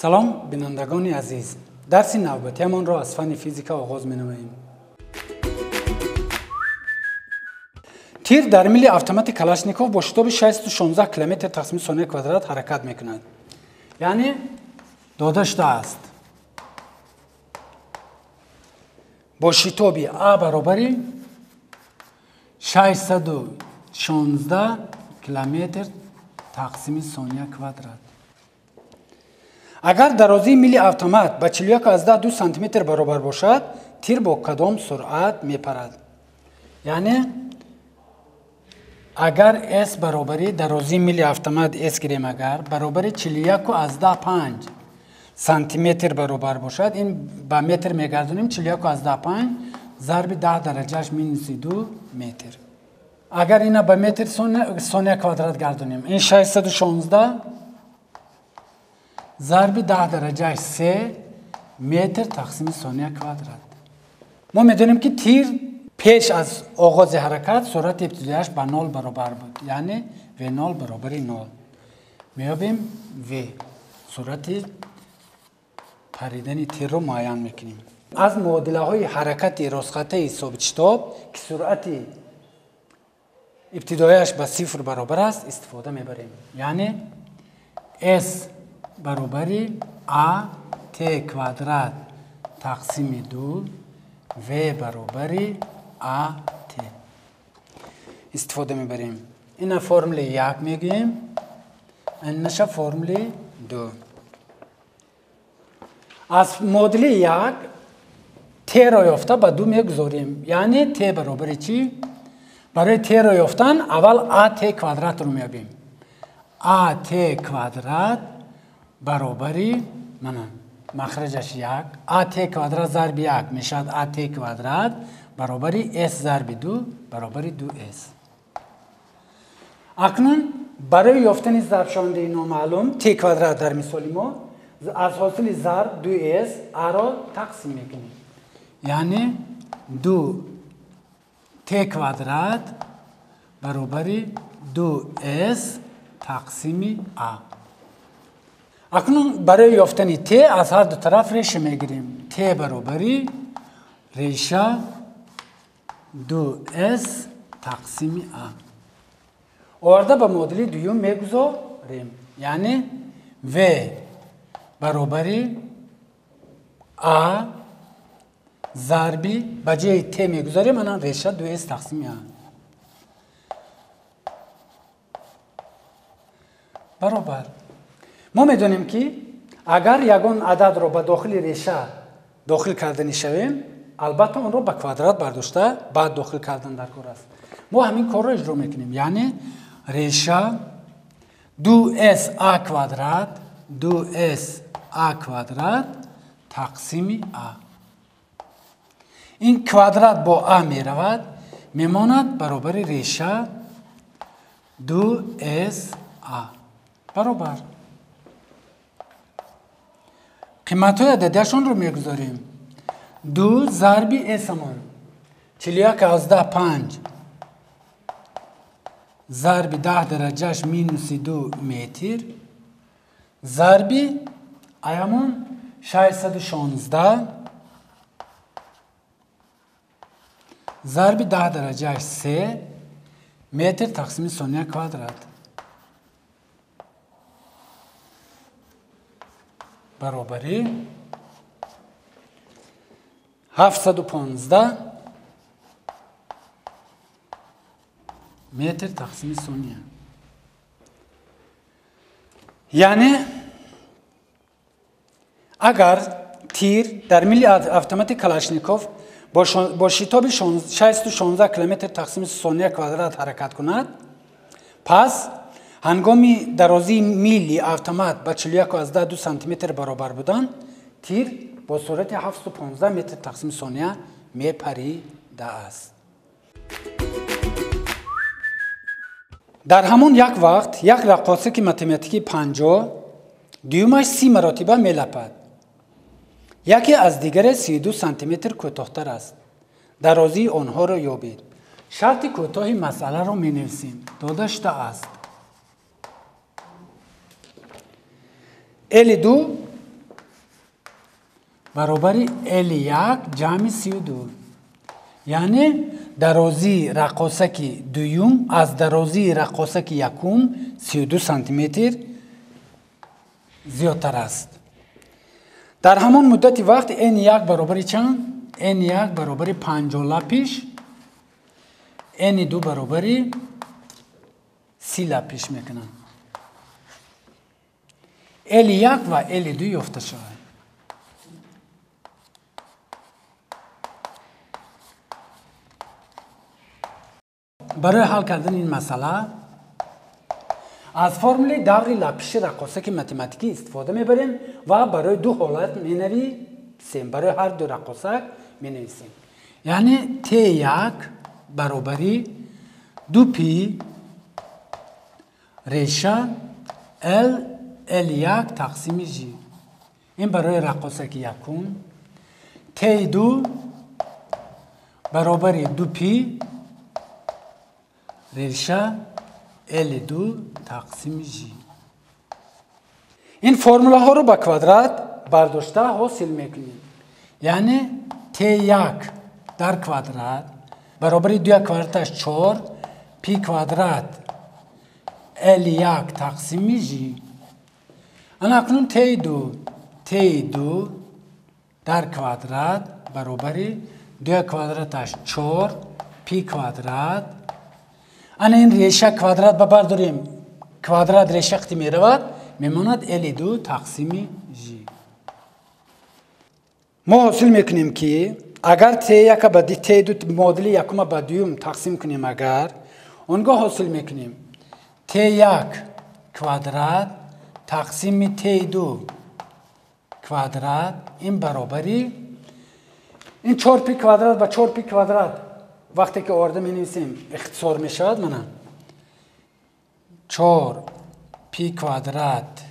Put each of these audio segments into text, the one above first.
Салом, бинандагони азиз. Дарси навбатиамонро аз фанни физика оғоз менамоем. Тир дар мили автомати Калашников бо шитоби 616 км тақсими сония квадрат ҳаракат мекунад. Яъне дода шудааст. Бо шитоби А баробари 616 км тақсими сония квадрат. Агар дарозии мили автомат ба 41,2 сантиметр баробар бошад, тир бо кадом суръат мепарад? Яъне агар S баробари дарозии мили автомат S гирем, агар баробари 41,5 сантиметр баробар бошад, ин ба метр мегардонем, 41,5 зарби 10 дараҷааш минуси 2 метр. Агар ина ба метр сония квадрат гардонем, ин 616 зарби 10 дараҷааш 3 метр тақсими сония квадрат. Мо медонем, ки тир пеш аз оғози ҳаракат суръати ибтидояш ба 0 баробар буд, яъне v0 баробари 0. Меёбем v, суръати паридани тирро муайян мекунем. Аз муодилаҳои ҳаракати ростхаттаи собитшитоб, ки суръати ибтидояш ба сифр баробар аст, истифода мебарем. Яъне s баробари a t квадрат тақсими 2 v баробари a t истифода мебарем. Ина формули 1 мегӯем, инаша формули 2. Аз модули 1 t-ро ёфта ба 2 мегузорем. Яъне t баробари чӣ? Барои t-ро ёфтан аввал a t квадратро меёбем. A t квадрат баробари, мана махраҷаш 1, a t квадрат зарби 1 мешавад a t квадрат баробари s зарби 2 баробари 2s. Акнун барои ёфтани зарбшавандаи номаълум t квадрат дар мисоли мо аз ҳосили зарб 2s a-ро тақсим мекунем. Яъне 2 t квадрат баробари 2s тақсими a. Акнун барои ёфтани t аз ҳар ду тараф реша мегирем. T баробари реша 2s тақсими a. Оварда ба модули дуюм мегузорем. Яъне v баробари a зарби ба ҷои t мегузорем, ана реша 2s тақсими a. Баробар. Мо медонем, ки агар ягон ададро ба дохили реша дохил кардани шавем, албатта онро ба квадрат бардошта баъд дохил кардан дар кор аст. Мо ҳамин корро иҷро мекунем. Яъне реша 2s a квадрат 2s a квадрат тақсими a. Ин квадрат бо a меравад, мемонад баробари реша 2s a. Баробар. Қиматҳои ададиашонро мегузорем. 2 зарби s-амон 41,5 зарби 10 дараҷааш минуси 2 метр зарби аямон 616 зарби 10 дараҷааш 3 метр тақсими сония квадрат баробари 715 метр тақсими сония. Яъне агар тир дар мили автомати Калашников бо шитоби 616 км тақсими сония квадрат ҳаракат кунад, пас ҳангоми дарозии мили автомат ба 41,2 сантиметр баробар будан, тир бо суръати 715 метр тақсими сония мепаридааст. Дар ҳамон як вақт як раққосе, ки математикии 50, дуюмаш 30 маротиба мелапад. Яке аз дигаре 32 сантиметр кӯтоҳтар аст. Дарозии онҳоро ёбед. Шарти кӯтоҳи масъаларо менависем. Дода шудааст. L2 баробари L1 ҷамъи 32. Яъне дарозии раққосаки дуюм аз дарозии раққосаки якум 32 сантиметр зиёдтар аст. Дар ҳамон муддати вақт N1 баробари чанд? N1 баробари 50 лапиш, N2 баробари 30 лапиш мекунанд. L1 ва L2 ёфта шавад. Барои ҳал кардани ин масъала аз формули даври лапиши раққосаки математикӣ истифода мебарем ва барои ду ҳолат менависем. Барои ҳар ду раққосак менависем. Яъне T1 баробари 2π реша L L1 тақсими Ж. Ин барои раққосаки якум. T2 баробари 2π реша L2 тақсими Ж. Ин формулаҳоро ба квадрат бардошта ҳосил мекунем. Яъне T1 дар квадрат баробари 2 квадраташ 4 пи квадрат L1 тақсими Ж. Ана акнун T2 дар квадрат баробари 2 квадраташ 4 пи квадрат. Ана ин реша квадрат ба бардорем, квадрат реша қити меравад, мемонад L2 тақсими Ж. Мо ҳосил мекунем ки агар T1 ба T2 модули якума ба дуюм тақсим кунем, агар он гоҳ ҳосил мекунем T1 квадрат тақсими T2 квадрат ин баробари ин 4π квадрат ба 4π квадрат вақте ки оварда менависем ихтисор мешавад. Мана 4π квадрат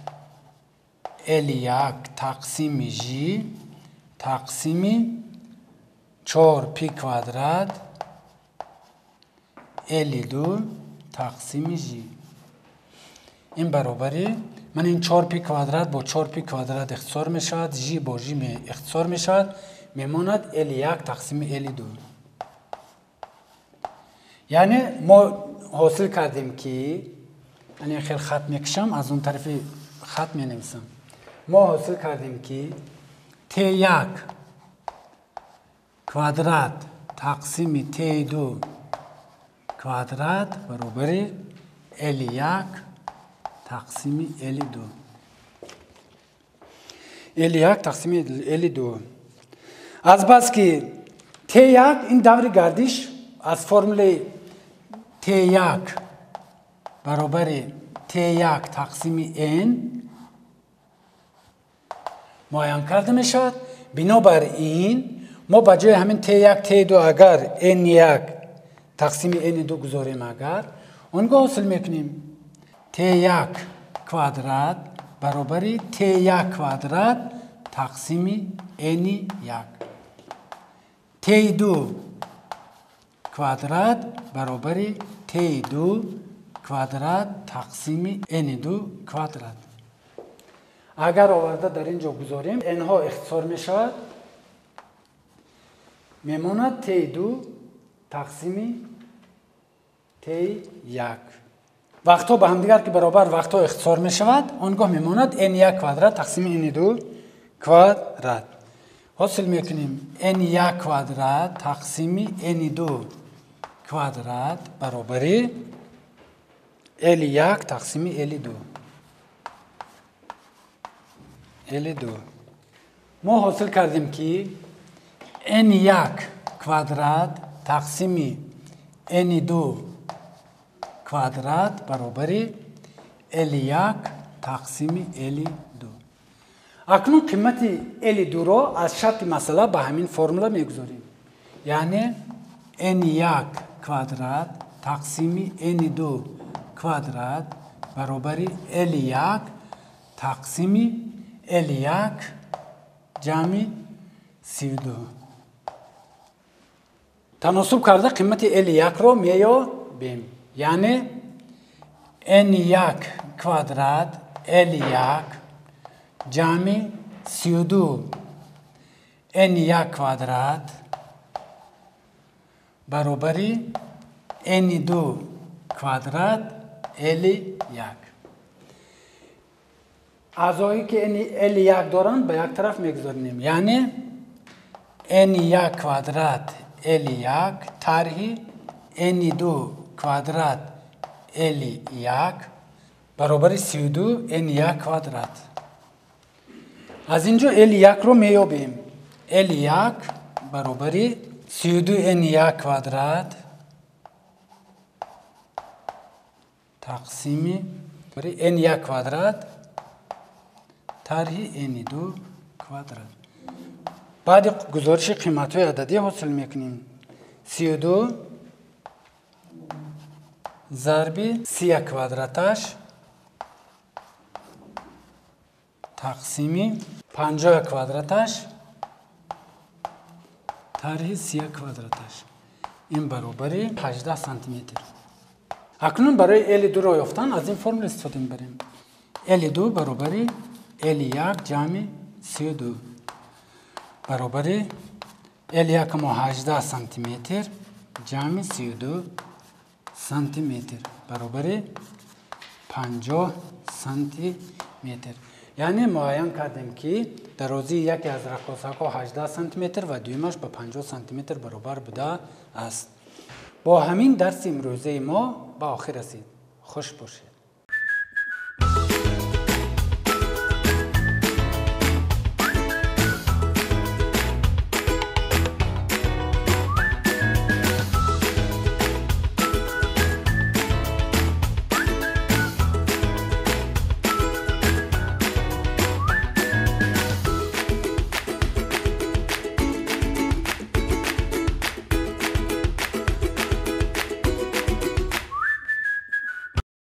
L1 тақсими Ж тақсими 4π квадрат L2 тақсими Ж. Ин баробари ман ин 4π квадрат бо 4π квадрат ихтисор мешавад, Ж бо Ж ихтисор мешавад, мемонад L1 тақсими L2. Яъне мо ҳосил кардем ки, яъне хел хат мекашам, аз он тарафи хат менависам. Мо ҳосил кардем ки T1 квадрат тақсими T2 квадрат баробари L1 тақсими L2. L1 тақсими L2. Азбаски T1 ин даври гардиш аз формулаи T1 баробари T1 тақсими N муайян карда мешавад. Бинобар ин мо ба ҷои ҳамин T1 T2 агар N1 тақсими N2 гузорем, агар он гоҳ ҳосил мекунем T1 квадрат баробари T1 квадрат тақсими N1. T2 квадрат баробари T2 квадрат тақсими N2 квадрат. Агар оварда дар ин ҷо гузорем, N-ҳо ихтисор мешавад, мемонад T2 тақсими T1. Вақтҳо ба ҳамдигар ки баробар вақтҳо ихтисор мешавад, он гоҳ мемонад N1 квадрат тақсими N2 квадрат. Ҳосил мекунем N1 квадрат тақсими N2 квадрат баробари L1 тақсими L2. L2. Мо ҳосил кардем ки N1 квадрат тақсими N2 квадрат баробари L1 тақсими L2. Акнун қимати L2-ро аз шарти масъала ба ҳамин формула мегузорем. Яъне N1 квадрат тақсими N2 квадрат баробари L1 тақсими L1 ҷамъи 32. Таносуб карда қимати L1-ро меёбем. Яъне N1 квадрат L1 ҷамъи 32 n1 квадрат баробари n2 квадрат L1. Аъзое ки L1 доранд, ба як тараф мегузорем, яъне n1 квадрат L1 тарҳи n2 квадрат L1 баробари 32 n1 квадрат. Аз ин ҷо L1-ро меёбем. L1 баробари 32 n1 квадрат тақсими n1 квадрат тарҳи n2 квадрат. Баъди гузориши қиматҳои ададӣ ҳосил мекунем 32 зарби 31 квадраташ тақсими 50 квадраташ тарҳи 31 квадраташ. Ин баробари 18 сантиметр. Акнун барои L2-ро ёфтан аз ин формула истифода мебарем. L2 баробари L1 ҷамъи 32 баробари L1 мо 18 сантиметр ҷамъи 32 сантиметр баробари 50 сантиметр. Яъне муайян кардем, ки дарозии яке аз раққосакҳо 18 сантиметр ва дуюмаш ба 50 сантиметр баробар буда аст. Бо ҳамин дарси имрӯзаи мо ба охир расид. Хуш бошед.